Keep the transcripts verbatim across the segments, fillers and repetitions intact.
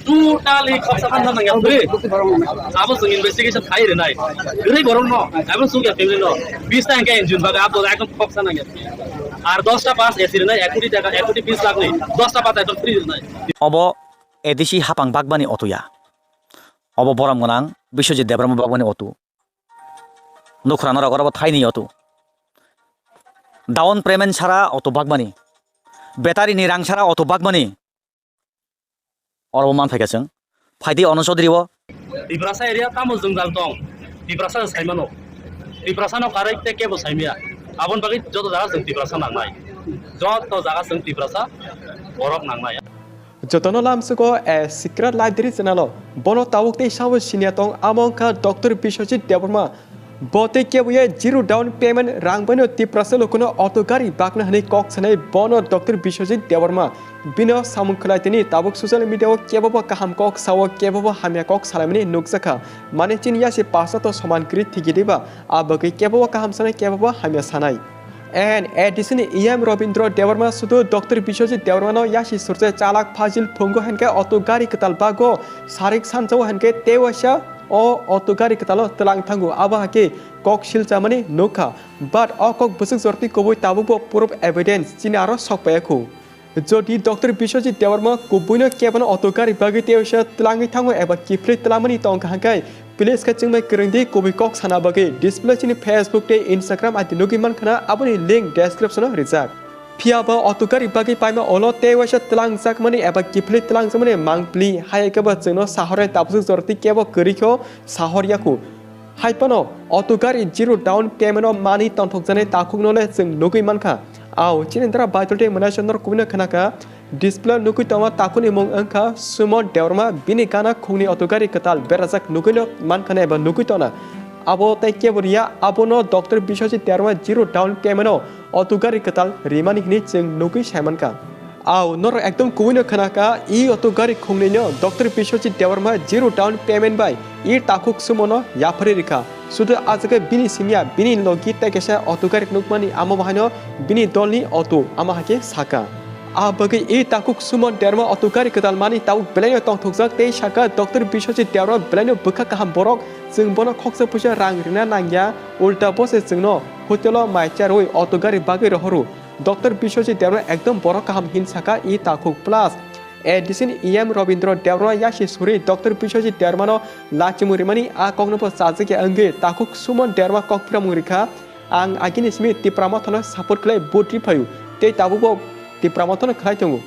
Totally khoksa khan nang ya, bwrwi. Abo chwng investigation khai rwnai. Bwrwi borok no, abo chwng ya family no. Bis ta hwnkhe engine baga abo ekdom khoksa nang ya. Ar dos ta pass A C rwnai, ek koti taka, ek koti bis lakh ni. Dos ta pass ekdom free rwnai. Obo A D C hapang bagbani otu ya. Obo borom gwnang Biswajit Debbarma bagbani otu. Nukhrano rogor obo thaini otu. Down payment sara otu bagbani. Battery ni rang sara otu bagbani. Oro bo man phaikha chwng. Phaidi Ono Chaudhary o. Tiprasa area tamo jwngjal tong. Tiprasa saimano. Tiprasa no karai te kebo saimya. Abon bagwi joto jaga chwng Tiprasa nangnai. Joto jaga chwng Tiprasa borok nangnai. Jotono lamsugo a secret library channel o. Bono tabuk tei sabo sinia tong amo wngkha Doctor Biswajit Debbarma. Bo tei keboya zero down payment rang baino Tiprasa lukuno auto gari bakna hwnwi kok sanai bono Doctor Biswajit Debbarma. Bino samung khwlai tini tabuk social media o kebobo kaham kok sao kebobo hamya kok salaimani nukjakha. Mane chini yasi pasa to soman kwrwi thigi diba? A bagwi kebobo kaham sanai kebobo hamya sanai. And A D C ni E M Rabindra Debbarma sudu Doctor Biswajit Debbarma no yasi surse chalak phajil phungo hwnke auto gari kwtal bago sarik sanchao hwnke tewaisa o auto gari kwtalo twlang thango abo hake kok silchamani nukha. But o kok bwswk jorti kubui tabukbo proof evidence chini aro sokpaiya khu. Jodi Doctor Biswajit Debbarma kubuino kebano auto gari bagwi tewaisa twlangwi thango eba kiphilwi twlangmani tongkha hwnke, please khe chwngbai kwrwngdi kubui kok sana bagwi display chini Facebook tei Instagram I D nugwi mankhana aboni link description o rijak. Phiya ba auto gari bagwi paima olo tewaisa twlangjakmani eba kiphilwi twlangjakmani mangpili hai khe bo chwngno sahornai tabuk jorti kebo kwrwikho sahor yakhu. Hai phano auto gari zero down payment o manwi tongthokjaknai takhukno le chwng nugwi mankha. Ao chini dara Baitul tei Mwnaiswrwng norok kubui no khna kha. Display o nugwi tongo takhukni mung wngkha Suman Debbarma, bini gana khungni auto gari kwtal berajak nugwi no mankha eba nugwi tongna. Abo tei kebo riya, abono Doctor Biswajit Debbarma zero down payment o auto gari kwtal rimani hwnwi chwng nugwi sai mankha. Ao, norok ekdom kubui no khna kha, e auto gari khungni no Doctor Biswajit Debbarma zero down payment bai e takhuk Sumo no yapharwi rikha. Sudu a jaga bini siniya, bini logi tei kaisa auto gari nukmani amo bahaino bini dolni auto amo hake saka. A bagwi e takhuk Sumo Debbarma auto gari kwtal mani tabuk belai no tongthokjak tei saka Doctor Biswajit Debbarma belai no bwkha kaham borok, chwng bono khoksa puisa rang rina nangya, ulta bo se chwngno hotel o mai charwi auto gari bagwi rohoro. Doctor Biswajit Debbarma ekdom borok kaham hin saka e takhuk plus A D C ni E M Rabindra Debbarma yasi suri Doctor Biswajit Debbarma no lachimung rimani a kokno bo chajakya wngwi takhuk Suman Debbarma kok phiramung rikha, ang agini simi Tipra Motha no support khlai vote ri phaio tei tabukbo Tipra Motha no khlai tongo.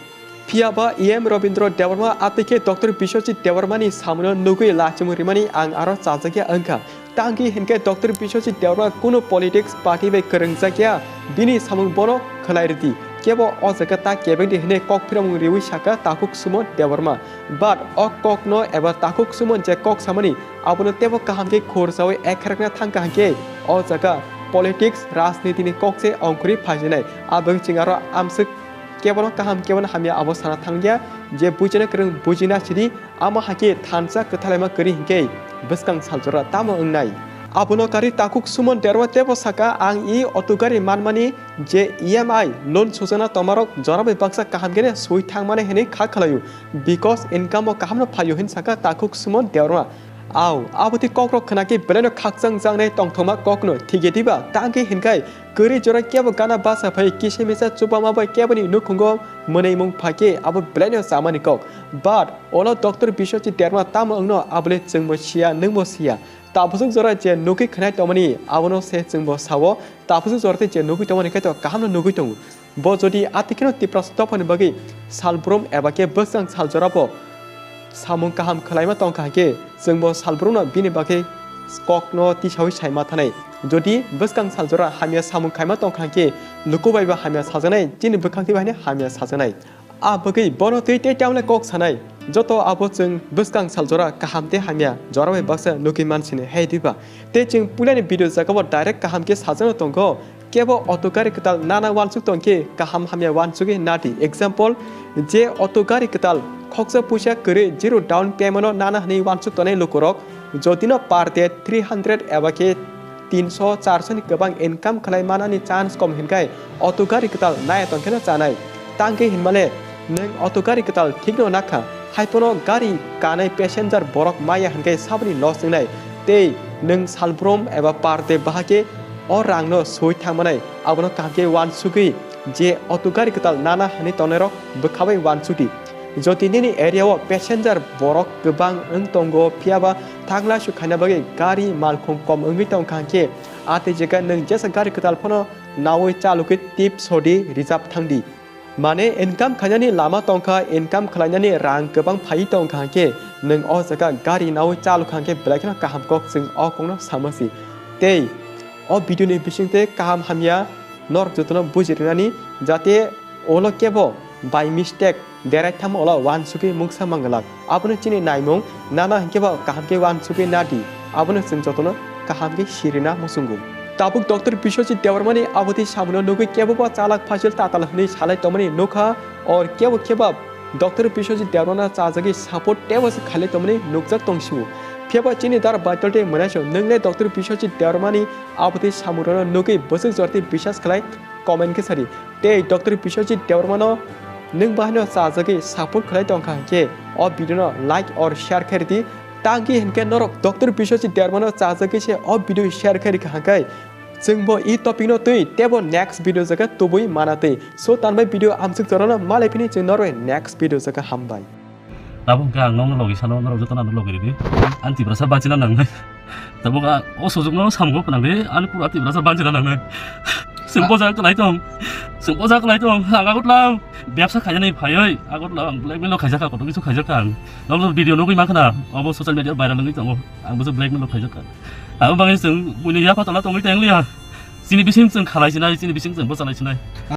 Phiya ba E M Rabindra Debbarma a tei khe Doctor Biswajit Debbarma ni samungno nugwi lachimung rimani ang aro chajakya wngkha. Tangki hinkhe Doctor Biswajit Debbarma kunu politics party bai kwrwngjakya, bini samung bono khlai rwdi. Kebo o jaga ta kebengdi hwnwi kok phiramung riwi saka takhuk Sumo Debbarma. But o kokno eba takhuk Sumo je kok samani abono tebo kaham khe khorsawi ekharakna thangkha hinkhe o jaga politics, rajniti ni kok se ongkhorwi phaijinai. Aboni chwng aro amswk kebono kaham kebono hamya abo sana thangya je bujina kwrwng bujina sidi. Amo hai khe thansa kwthalaima kwrwi hinkhe bwskang saljora tamo wngnai? Abono karwi takhuk Suman Debbarma tebo saka, ang e auto gari manmani je E M I loan sujana tomarok jora bai baksa kaham khe sui thangmani hwnwi kha khlaio, because income o kaham no phaio hin saka takhuk Suman Debbarma. Ao, abotwi kokrok khna khe belai no khakchang jangnai tongthokma kokno thigya diba? Tangkhe hinkhai kwrwi jora kebo gana basa phai kisa misa chubama bai keboni nukhungo mwnwi mung phai khe abo belai no chamani kok. But olo Doctor Biswajit Debbarma tamo wngno abole chwngbo siya, nwngbo siya. Tabusuk jora je nugwi khwnai tongmani abono se chwngbo sao, tabusuk jora tei je nugwi tongmani khe to kaham no nugwi tongo. Bo jodi atikheno Tiprasa dophani bagwi salbrum eba khe bwskang saljora bo samung kaham khwlaima tongkha hinkhe chwngbo salbrumno bini bagwi kokno tisawi saima thanai. Jodi bwskang saljora hamya samung khaima tongkha hinkhe luku baibo hamya sajaknai, chini bwkhak twi bai hamya sajaknai. A bagwi bono twi tei tamle kok sanai. Joto abo chwng bwskang saljora kaham tei hamya jora bai baksa nugwi mansini hai diba? Tei chwng puilani video jagao direct kaham khe sajano tongo. Kebo auto gari kwtal nana wansuk tongkhe kaham hamya wansugwi nadi. Example, je auto gari kwtal khoksa puisa kwrwi zero down payment o nana hwnwi wansuk tongnai lukurok, jotino per day three hundred eba khe tinso charso ni kwbang income khlai manani chance kom hinkhai auto gari kwtal naya tongkheno chanai. Tangkhe hinmale nwng auto gari kwtal thikno nakha, Haiphano gari kanai passenger borok maya hwnkhe saboni loss wngnai tei nwng salbrum eba per day bahai khe o rangno soi thangmanai, abono kaham khe uansugwi je auto gari kwtal nana hwnwi tongnairok bwkhabai uansukdi. Jodi nini area o passenger borok kwbang wng tongo, phiyaba thangla su khaina bagwi gari malkhung kom wngwi tongkha hwnkhe, a tei jega nwng jesa gari kwtal phano nawi chalokwi tip sodi rijab thangdi. Mane income khainani lama tongkha, income khlainani rang kwbang phaiwi tongkha hwnkhe, nwng o jaga gari nawi chalokha hwnkhe belai kheno kaham kok, chwng o kokno sama si. Tei o video ni bisingtwi kaham hamya norok jotono bujirinani, jate ulo kebo by mistake derai thangma ulo uansugwi mungsa manglak. Abono chini naimung nana hwnkhe bo kaham khe uansugwi nadi. Abono chwng jotono kaham khe sirina muchungo. Tabuk Doctor Biswajit Debbarmani abotwi samungo nugwi kebo bo chalak phaisil tatal hwnwi salai tongmani nukha, or kebo kebo Doctor Biswajit Debbarmano chajagwi support teibo se khailai tongmani nukjak tongsiwo. Phiyaba chini dara baitol tei mwnaisong nwng le Doctor Biswajit Debbarmani abotwi samungrokno nugwi bwswk jorti biswas khlai, comment khe sadi. Tei Doctor Biswajit Debbarmano nwng bahaino chajagwi support khlai tongkha hwnkhe o video no like or share khe ridi. Tangki hwnkhe norok Doctor Biswajit Debbarmano chajagwi se o video share khe rikha hwnkhe chwngbo i topic no twi teibo next video jaga tubui mana twi. So tanbai video amsuk jorano malai phini chwng norbai next video jaga hambai. Tabuk hwnkhe ang nokno logi sano, norok jotono ano logi ridi. Ang Tiprasa bachina nangnai. Tabuk a, o sujukno samgo phnangdi, ani pura Tiprasa bachina nangnai. Chwng boja kwlai tong. Chwng boja kwlai tong. Ang Agartala bebsa khainani phaiwi, Agartala ang blackmail rok khaijakha, kotor kisu khaijakha ang. Nokno video nugwi mankha na, obo social media viral wngwi tongo. Ang bosa blackmail rok khaijakha. Abo bagwi chwng buini yapha tola tongwi tong liya. Chini bising chwng khalai sinai, chini bising chwng bwchalai sinai.